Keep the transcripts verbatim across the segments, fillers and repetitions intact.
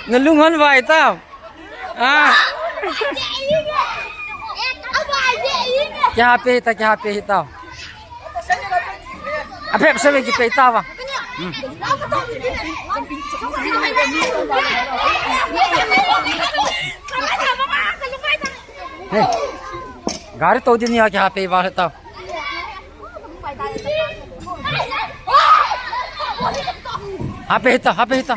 Nalung hon vai tau. Ah. Kihape hita, kihape hita. Aphep save kipe tau va. Hmm. Hey. Gari to din ya kihape va tau. Hape hita, hape hita.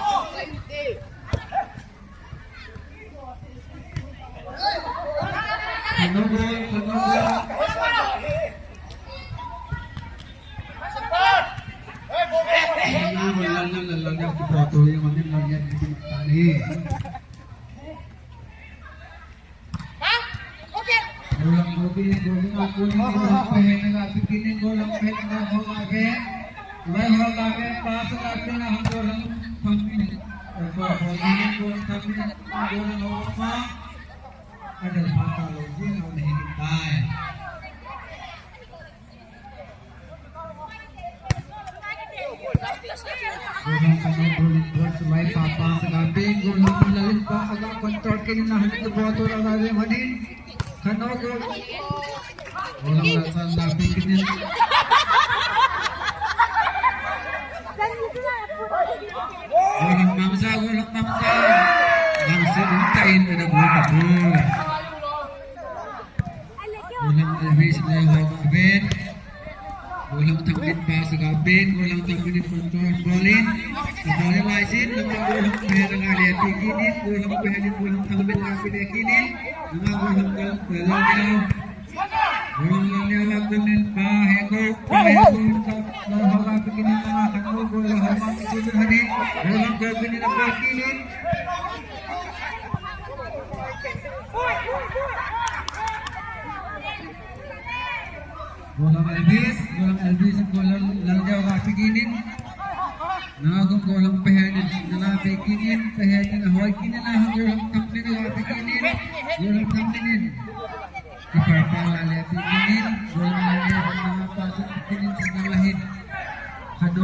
Kano goal, Kano goal. Kano goal, Kano goal. Golang Kano golang bol sulai papa saga pin golang lalin pa aga control kini na hanu bol to laga de manin Kano gol. Golang lasan da pin kini. Golang Mamsa, golang Mamsa. Mamsa unta in ada gol kapul. Golang Elvis le ho Marvin. Golang Thangmin pa saga pin, golang Thangmin in control bol in. Bol in laisin, nama golang pehel nga le pi kinin, golang pehel in, golang Thangmin nga pi le kinin. Nama golang ka, golang Leo. Golang Leo nga kunin pa, heko, pa heko, la ho nga pi kinin, nama Kano golang ho nga pi kinin, hani. Golang ko kinin, apa kinin. Golang Elvis, golang Elvis, golang Lalgeo ga piginin. Nangagum golang Pehenin, nala piginin, Pehenin, ahoy kinin, nahang golang Thangmin ga piginin, golang Thangminin. Kiper pa Lale piginin, golang Lale, nangapasok piginin, sa galahin. Kano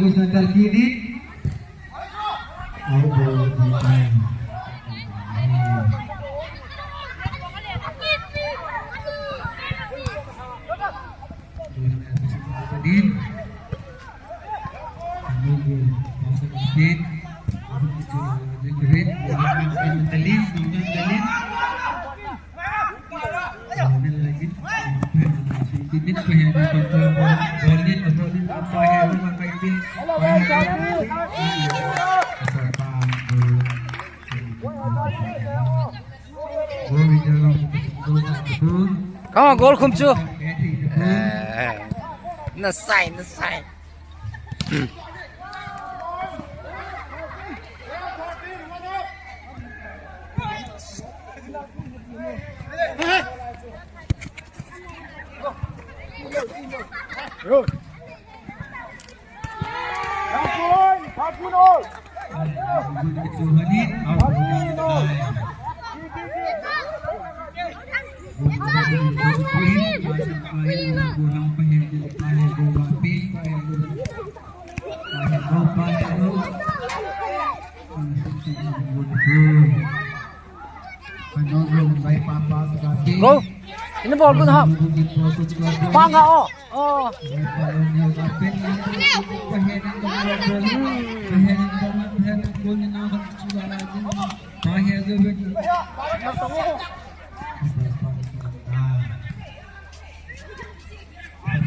Abu Sandal kini. Abu Sandal. Din. Abu Sandal. Ka goal khum chu. Eh, na sai, na sai. Go. Ini bol pun ham. Bang ha, oh. Oh.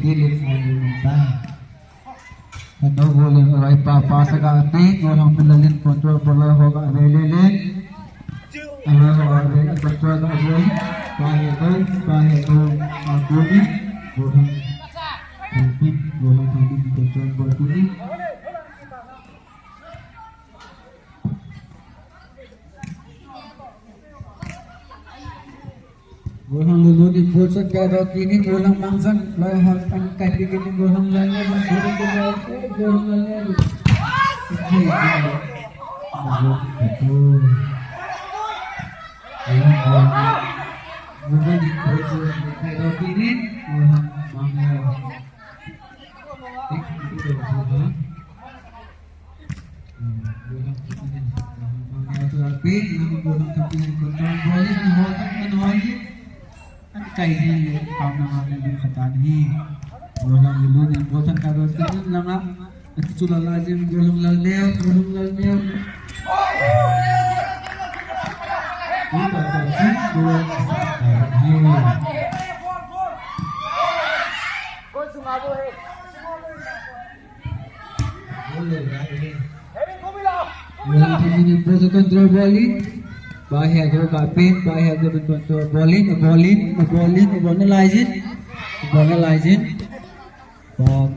Philips Ayu Mumbai. Kano goal in alai pa, pass aga pe, Golhang Milalin control ball a ho ga ve le le. Alai ho ga ve, control ga ve. Pa he go, pa he go, a go ni. Golhang Thangbin, Golhang Thangbin control ball kuni. Golhang Lulun in ball chon kado kit in, Golhang Mangsan, lai hot an kai kit in, Golhang Lalneo, Golhang Lalneo, Golhang Lalneo. Golhang Lulun in ball chon kado kit in, Golhang Mangsan. Golhang Thangbin in ball control ball in. Bahia go kapin, Bahia go control ball in, ball in, ball in, ball na lai jin. Ball na lai jin. Ball.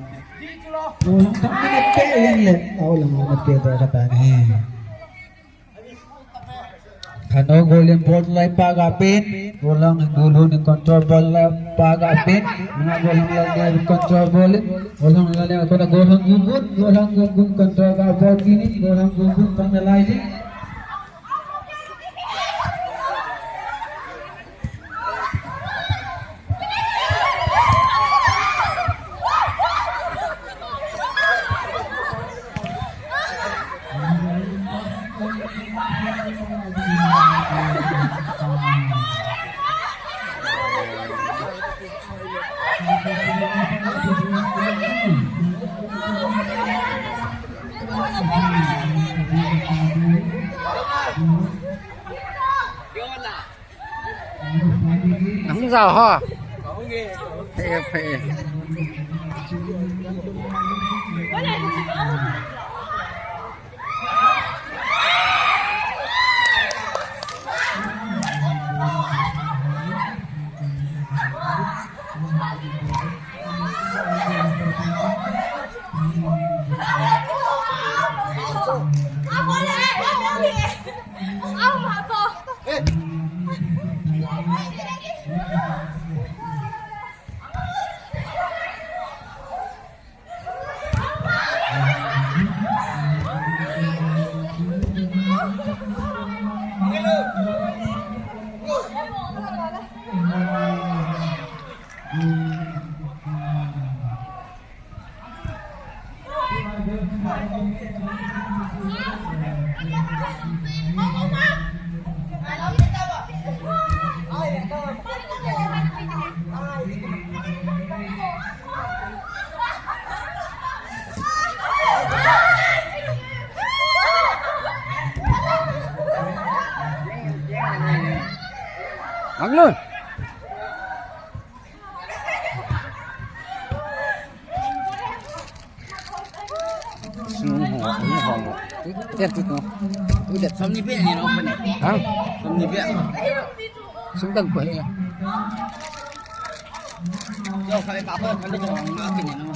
Golhang Thangbin in pe in le. Au lang na pe to kata ni. Kano Golhang ball lai pa kapin, Golhang Lulun in control ball lai pa kapin, na Golhang Lalneo control ball in, Golhang Lalneo kona Golhang Gungun, Golhang Gungun control ga ball kini, Golhang Gungun pang na lai jin. Nang jao ho. Phei, phei. Ang nun. Sung ho, ho, ho. Ten tu tu. Udah. Som ni pe ni no pe ni. Hah? Som ni pe. Sum kan ko he. Yo, kami pa ko kan tu ma ke ni no.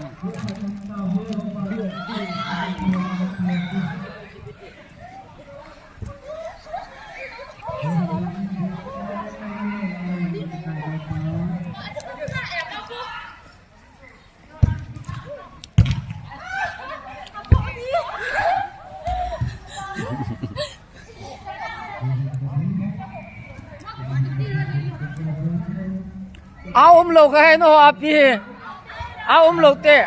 A um lou ka he no api. A um lou te.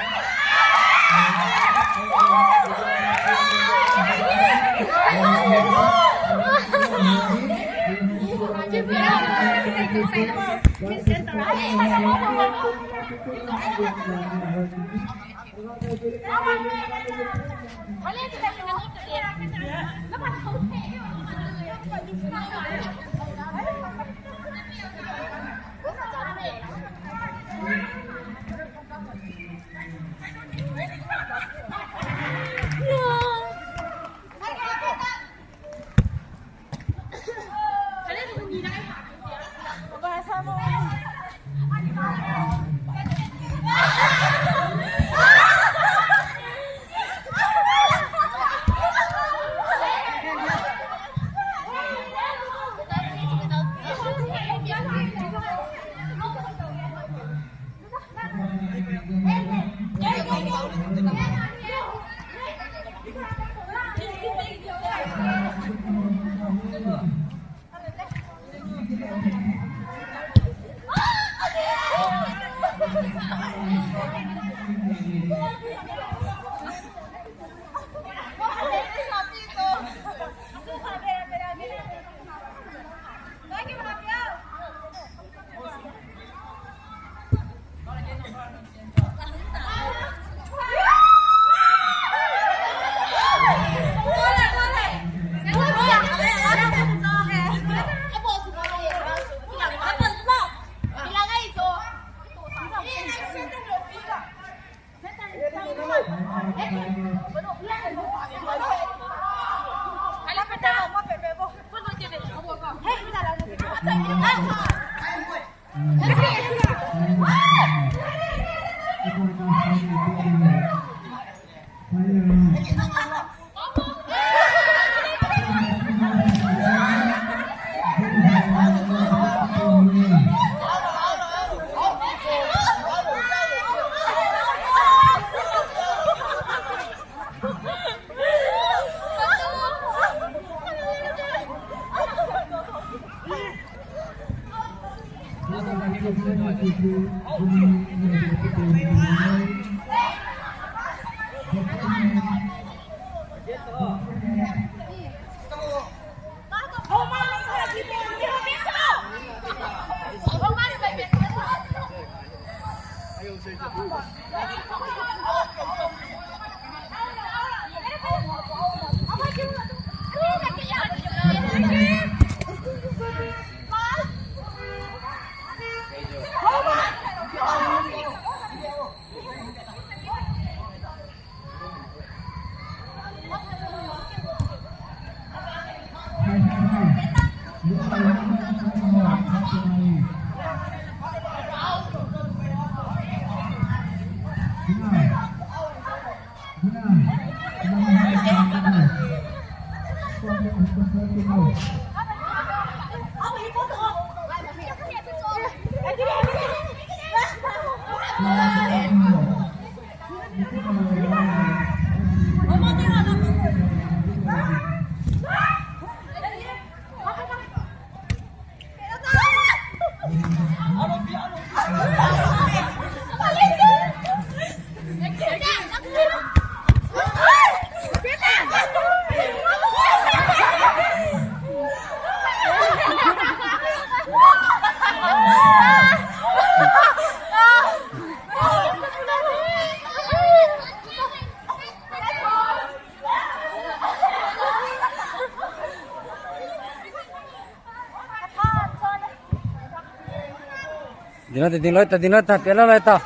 Ding loi ta, ding loi ta, ding loi ta, pela loi ta.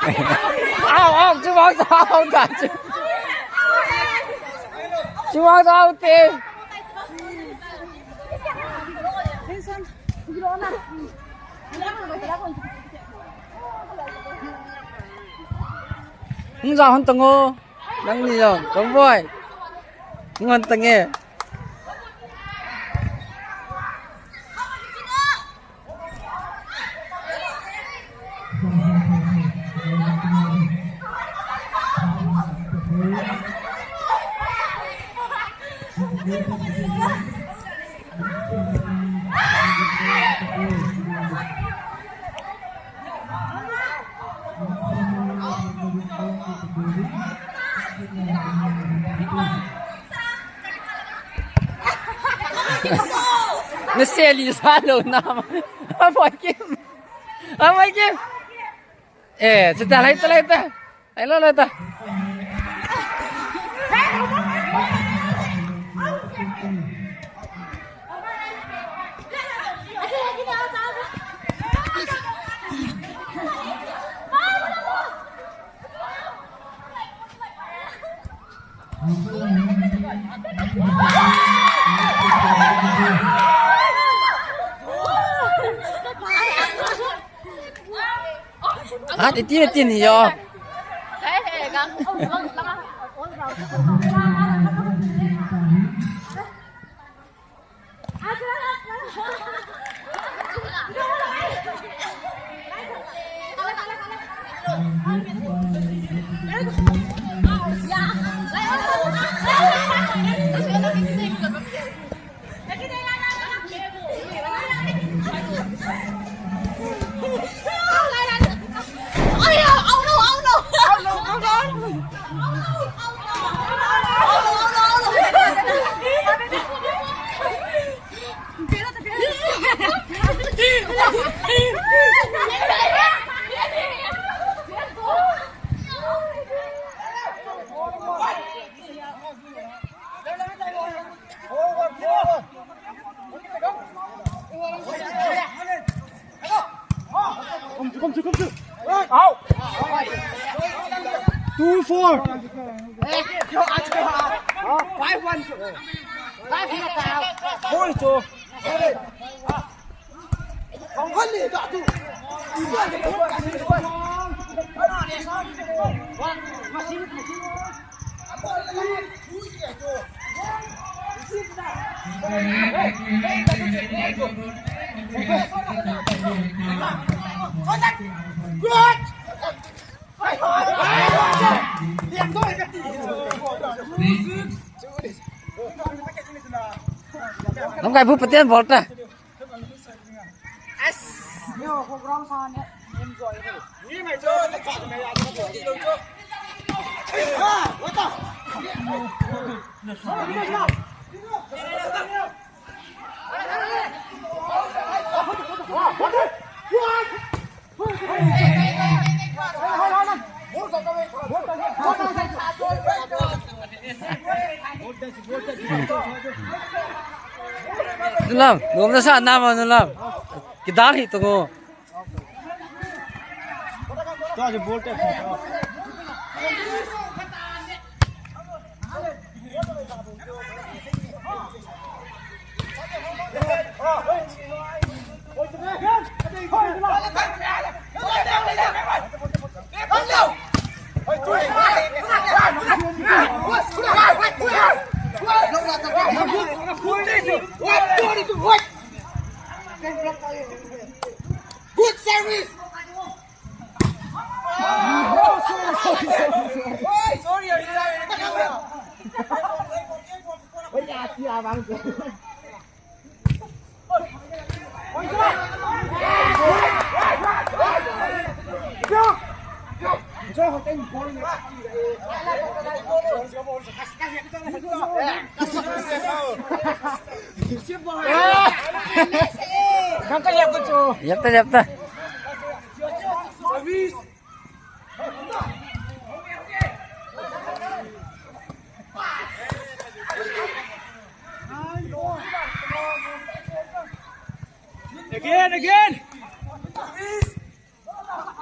Au, au, chu vang chu au ta chu. Chu vang chu au te. Hung ja hon tang o. Nangni jong, Tomboy. Hung hon tang e. Naseli sa lou na ma. Avoid game. Avoid game. Eh, sita, lai ta, lai ta. Lai la, lai ta. At itin itin yo. Come to, come to, come to. Out. Two four. Five one. Five one. Four two. Lamkai bu Pathen bol ta. Nulam, nulam sa nama nulam. Kidal hi tungo. Good service. Yapta, yapta. Again, again.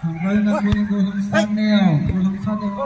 Hangbai na pun ko hum san neo, ko hum san neo.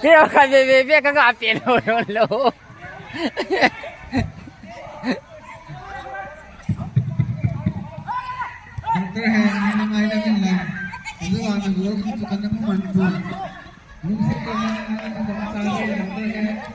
Kei ka be be be ka ga pe lo lo lo. Doctor hai, nang ai na min lang. Ajo ana gol ki tu kana man tu. Lungset ko na, na, na, na, na, na, na.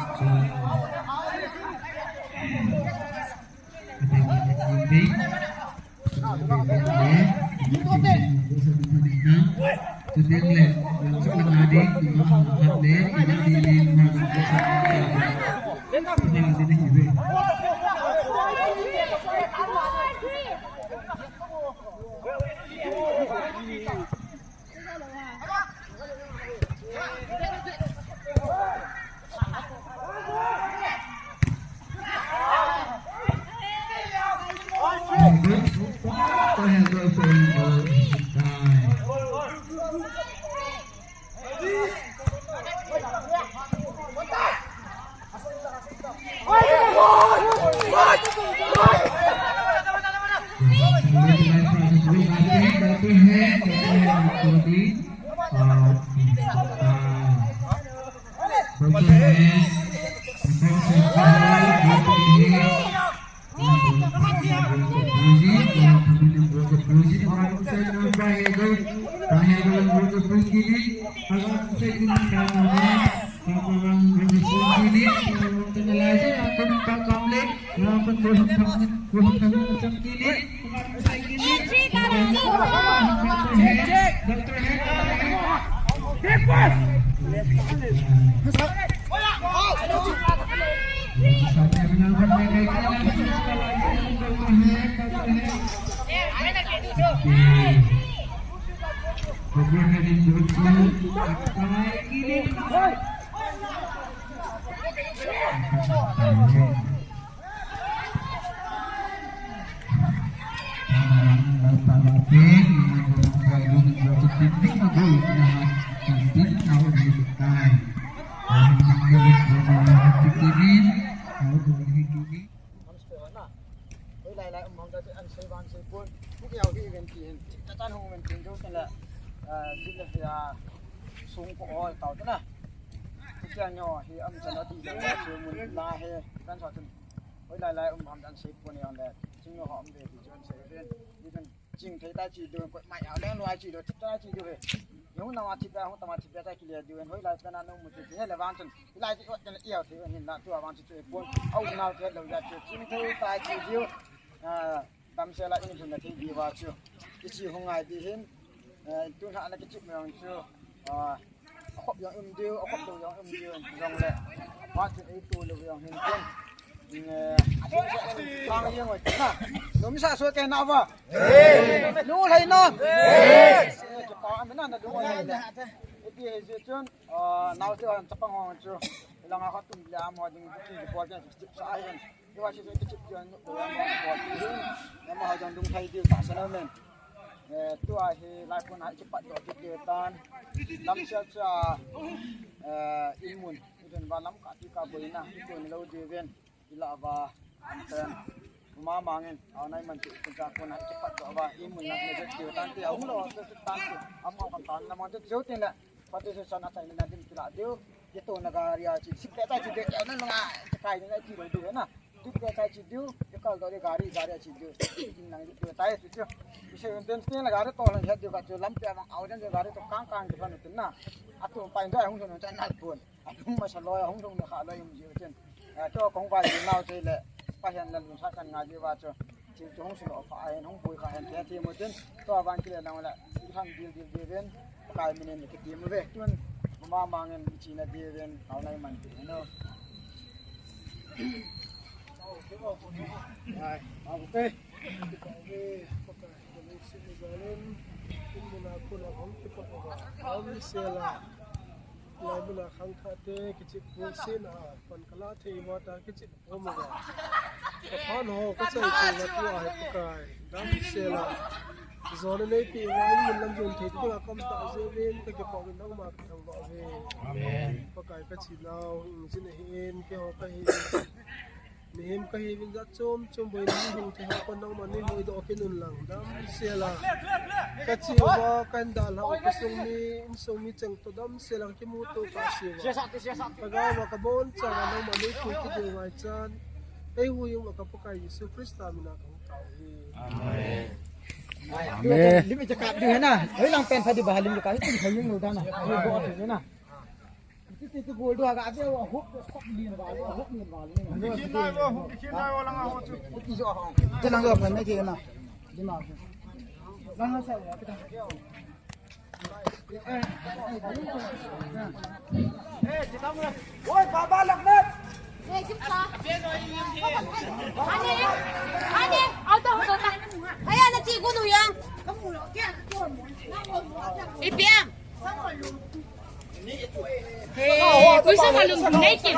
Hoilai lai um hang ta chu an sei vang sei pon. Pu keu hi ven ti hin. Ka tan hung ven tin jo tela. Ah, jit le ya sung ko ol tau tena. Pu keu nyo hi am chan ati le chu mun la he kan sa tun. Hoilai lai um hang an sei pon ni an le. Jing nyo hom ve ti chu an sei ven. Ni kan jing thei ta chi du ko mai a leng lo chi du ta chi du he. Hung na ma thip a, hung ta ma thip a, ta kile diu, hoilai pena nung mu chu, hele vang chun, hilai chu, ot kana iau thei hin la, tua vang chu, chu, pon, au nau thei lo ya chu, ching thei ta chi diu, ah, damsel a in thun na thei diu va chu, i chi hung ngai di hin, eh, tu na na ki chip me ong chu, ah, a khop yong um diu, a khop lo yong um diu, yong le, va chu ei tu lo yong hin kun. Nung sa so ke na va. Lu lai no. Ke pa amena na du lai le. Ipi he je chun, ah, nau te han chapang hong chu. Ilanga kha tum le amo ding ki ki bol ke chip sa hen. Iwa si ke chip jan no bol. Amo ha jong dung thai diu ta sa na men. Eh, tua hi lai kun ha chip pat do ki tan. Lam sia cha, eh, in mun. Iben ba lam ka ti ka boina. Itu ni lo diu ven. Ila va, anten, uma mangin, au nai man ti, kun sa kun hai, cepat tu va, i mun nak ni tu, tan ti, au lo, tu, tu, tan ti, am, am, am, tan, na man tu, tu, tin la, pati tu, sana, tan, na, din, tu, la, tu, ye tu, na, gari, a, chi, sip, ta, chi, de, ya, na, na, chi, kai, na, chi, lo, tu, na, tu, ta, chi, tu, ye, kal, do, de, gari, gari, chi, tu, in, na, tu, ta, tu, tu, ise, un, tin, tin, la, gari, to, la, ya, tu, ka, tu, lam, pe, ma, au, den, tu, gari, to, kang, kang, tu, ka, nu, tin, na, a, tu, pa, in, do, hung, tu, nu, chan, na, pun. Ahung masa loi, ahung lhung kha loi um jiu chin. Eh, chu kong vai jiu nau chu le, Pathen lalgam sa kan ngai jiu va chu. Chu chu hung silo kha hen, hung pui kha hen, ke ti mu chin. Chu van kile nau le, i han dil dil dil ven, Pakai minin ki ti mu ve. Tun, mama mangin chi na dil ven, kau nai man ti no. Ai, okay. Pakai, Pakai, Pakai, Pakai, Pakai, Pakai, Pakai, Pakai, Laimuna khangthah te kichep pulsin a, pan kala thei uva ta kichep pom uva. Kaphan ho kachai thei uva tua hi Pakai. Damsel a. Jona neipe uva in mun lam jon thei tua kam ta jeh uvin kakipah uvin nangma kathangvah uve. Amen. Pakai kachinau, hung jin ahin, keiho kahi. Mihem kahiuvin jat chom chom boina hung thei ho kon nangman nei hoidoh kit un lang damsel a. Kache uva, kahin dalha u, kasung mi, insung mi cheng toh damsel a kakimuto kah se uva. Kagao uva kabonchauva nangman nei pui kit diu ngaichan. Eihuhhing uva ka Pakai Jesu Christa mina kahung tao hi. Amen. Amen. Lim i chakap diu hina. Hoilang pen pha di ba lim i chakap. Lim i chakap diu hina. Oi, baba, laknat. Ane, ane, auto, auto, ta. Aya, na chi ko nu yang. Ipiam. Hey, kuisa malum nei ke.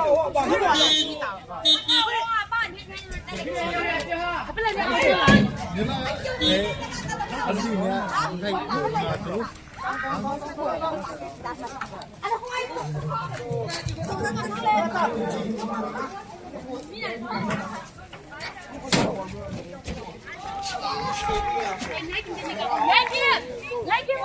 Like it. Like it.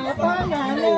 Apa na lo?